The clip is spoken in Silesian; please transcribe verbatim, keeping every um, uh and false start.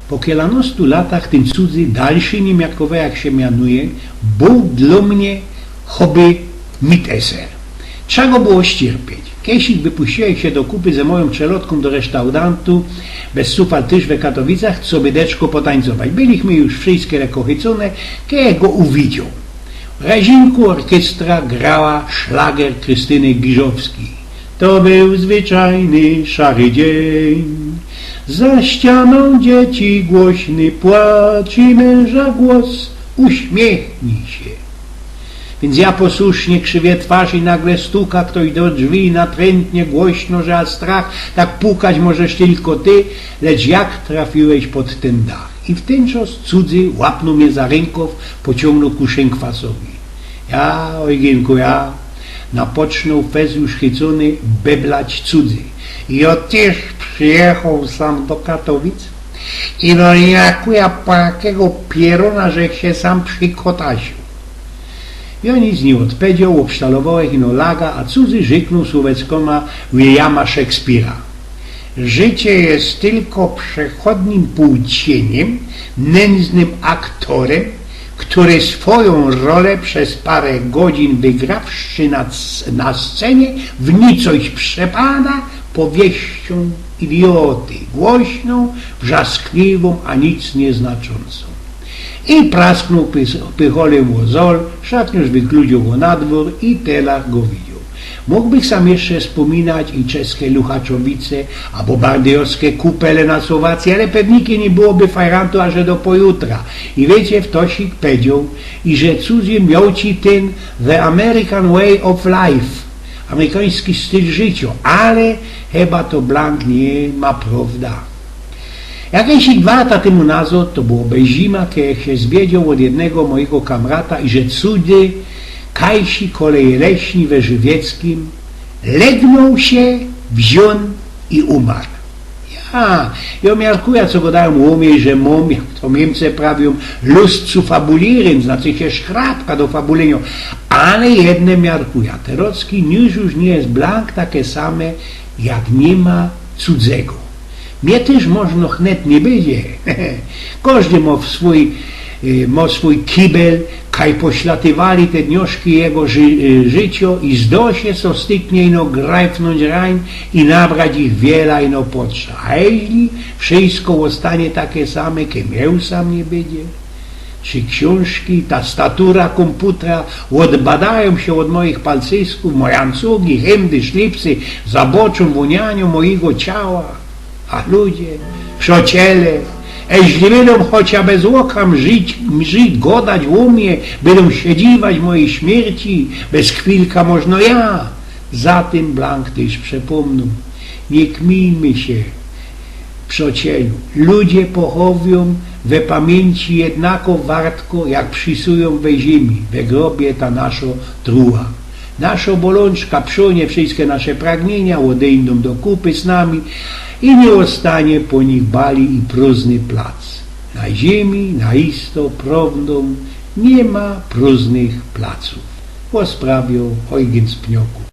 Po kielanostu latach tyn cudzy, dalszy niymiarkowy, jak sie mianuje, bōł dlō mie choby miteser. Trza go było ścierpieć. Kejsik wypuściłech sie do kupy ze mojōm przelotkōm do resztaurantu, bez sufal tyż we Katowicach, coby deczko potańcować. Bylichmy już wszyjske lekko chycōne, kej go uwidzioł. W Rezinku ôrkiestra grała szlager Krystyny Giżowskij. To bōł zwyczajny szary dziyń. Za ścianōm dzieci głośny płacz i męża głos: „Uśmiechnij się”. Wiync ja posłusznie krzywiã twarz i nagle stuka ftoś do drzwi, natrętnie, głośno, że aż strach, tak pukać możesz tylko ty, lecz jak trafiłeś pod tyn dach? I wtynczas cudzy łapnōł mie za rynkow, pociōngnōł ku szynkwasowi. Ja, ojgynku, ja, napocznōł fest już chycōny beblać cudzy. „Jo tyż przijechoł sam do Katowic i no jakuja, po jakigo pierōna żech sie sam przikotasiōł?” Jo nic niy ôdpedzioł, ôbsztalowałech ino laga, a cudzy rzyknōł słoweckōma Williama Szekspira: „Życie jest tylko przechodnim półcienym, nędznym aktorem, który swoją rolę przez parę godzin wygrawszy na, na scenie, w nicość przepada powieścią idioty, głośną, wrzaskliwą, a nic nieznaczącą”. I prasknōł pys-, pycholym ô zol, szatniŏrz wykludzioł go na dwōr i telach go widzioł. Mōgłbych sam jeszcze spōminać i czeske Luchaczowice, abo bardyjowske Kupele na Słowacji, ale pewnikie niy byłoby fajrantu aże do pojutra. I wiycie, ftosik pedzioł, iże cudzy miołci tyn the American way of life, amerykański styl życiŏ, ale chyba to blank niy ma prowda. Jakeś dwa lata tymu nazŏd, to było bez zima, kej sie zwiedzioł ôd jednego mojigo kamrata, iże cudzy kajsi koleje leśni we Żywieckim legnōł sie, wziōn i umar. Ja, jo miarkujã, co godajōm ô mie, że mōm, jak to Niymce prawiōm, Lust zu fabulieren, znaczy sie szkrabka do fabulynio. Ale jedne miarkujã, te rocki niy, już niy je blank take same, jak niy ma cudzego. Mie tyż możno chnet niy bydzie. Kożdy mo swōj, y, mo swōj kibel, kaj pośladowali te dnioszki jego ży-, y, życiŏ i zdo sie, co styknie ino grajfnōńć rań i nabrać ich wiela ino potrza. A jeźli wszysko ôstanie take same, kej mie sam niy bydzie? Czy ksiōnżki, ta statura kōmputra ôdbadajōm sie ôd mojich palcysków, moje ancugi, hymdy, szlipsy zaboczōm wōnianiu mojigo ciała? A ludzie, przociele, jeźli bydōm chocia bez ôka mrzić, mrzić, godać ô mie, bydōm sie dziwać mojij śmierci, bez chwilka możno ja za tym blank tyż przepōmnōm. Niy kmijmy sie, przocielu. Ludzie pochowiōm we pamiyńci jednako wartko, jak przisujōm we ziymi, we grobie ta naszo truła. Naszo bolōnczka przonie, wszyske nasze pragniynia ôdyńdōm do kupy z nami i niy ôstanie po nich bali i prōżny plac. Na ziymi, na isto prowdōm, niy ma prōżnych placōw. Pōsprawioł Ojgyn z Pnioku.